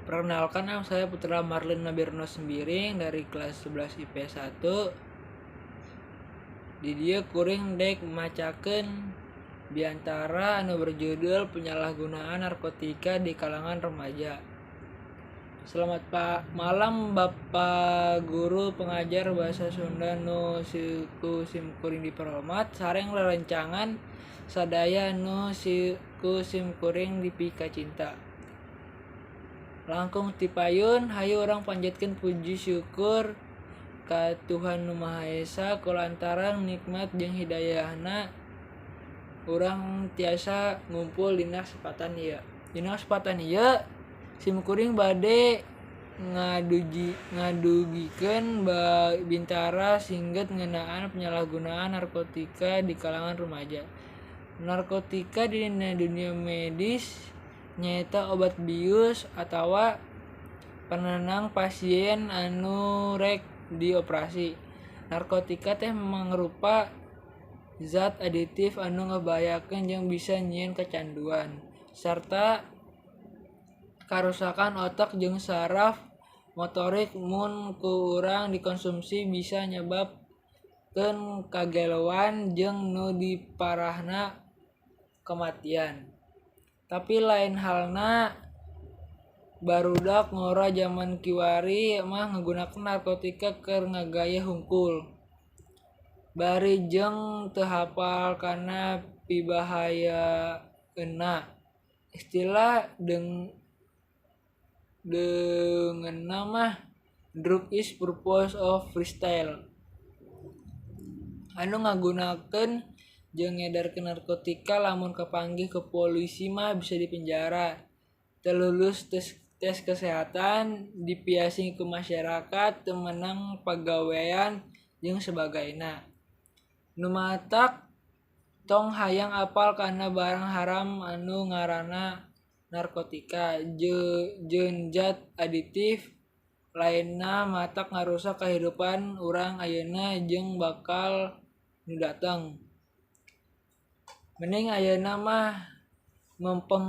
Perkenalkan, nama saya Putra Marlin Nabirno Sembiring dari kelas 11 IPS 1. Di dieu kuring dek macakeun biantara anu berjudul penyalahgunaan narkotika di kalangan remaja. Selamat malam, Bapak Guru pengajar bahasa Sunda nu ku simkuring diperhormat sareng rerencangan sadaya nu ku simkuring dipikacinta. Langkung ti payun, hayu urang panjatkeun puji syukur ka Tuhan Nu Maha Esa kulantaran nikmat jeung hidayahna urang tiasa ngumpul dina kasempatan ieu. Dina kasempatan ieu simkuring bade ngadugikeun bintara singget ngeunaan penyalahgunaan narkotika di kalangan remaja. Narkotika dina dunia medis nyaeta obat bius atawa penenang pasien anu rek dioperasi. Narkotika teh mangrupa zat aditif anu ngabahayakeun jeung bisa nyieun kacanduan sarta karusakan otak jeung saraf motorik. Mun ku urang dikonsumsi bisa nyababkeun kageloan jeung nu diparahna kamatian. Tapi lain halna, barudak ngora jaman kiwari mah ngagunakeun narkotika keur ngagaya hungkul bari jeung teu hafal kana pibahayaeunna. Istilah deungeunna mah drug is purpose of freestyle. Anu ngagunakeun jeung ngedarkeun narkotika lamun kapanggih ku polisi mah bisa dipenjara, teu lulus tes kesehatan, dipiasing ku masyarakat, teu meunang pagawean jeung sabagayna. Nu matak tong hayang apal kana barang haram anu ngaranna narkotika jeung zat aditif lainna, matak ngarusak kahirupan urang ayeuna jeung bakal nu dateng. Mending ayeuna mah mempeng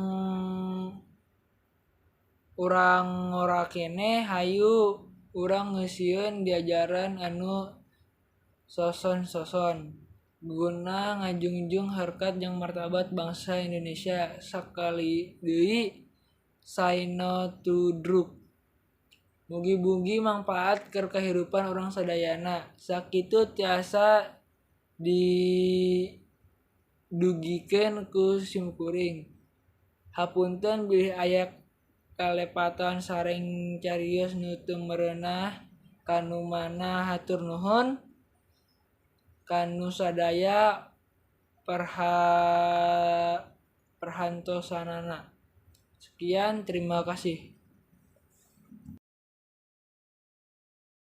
urang ngora keneh, hayu urang ngeusian diajaran anu soson-soson guna ngajungjung harkat jeung martabat bangsa Indonesia. Sakali deui, say no to drug. Mugi-mugi mangpaat keur kahirupan urang sadayana. Sakitu tiasa didugikeun ku simkuring. Hapunten bilih aya kalepatan sareng carios nu teu merenah kanu mana. Hatur nuhun kanu sadaya perhantosanana. Sekian, terima kasih.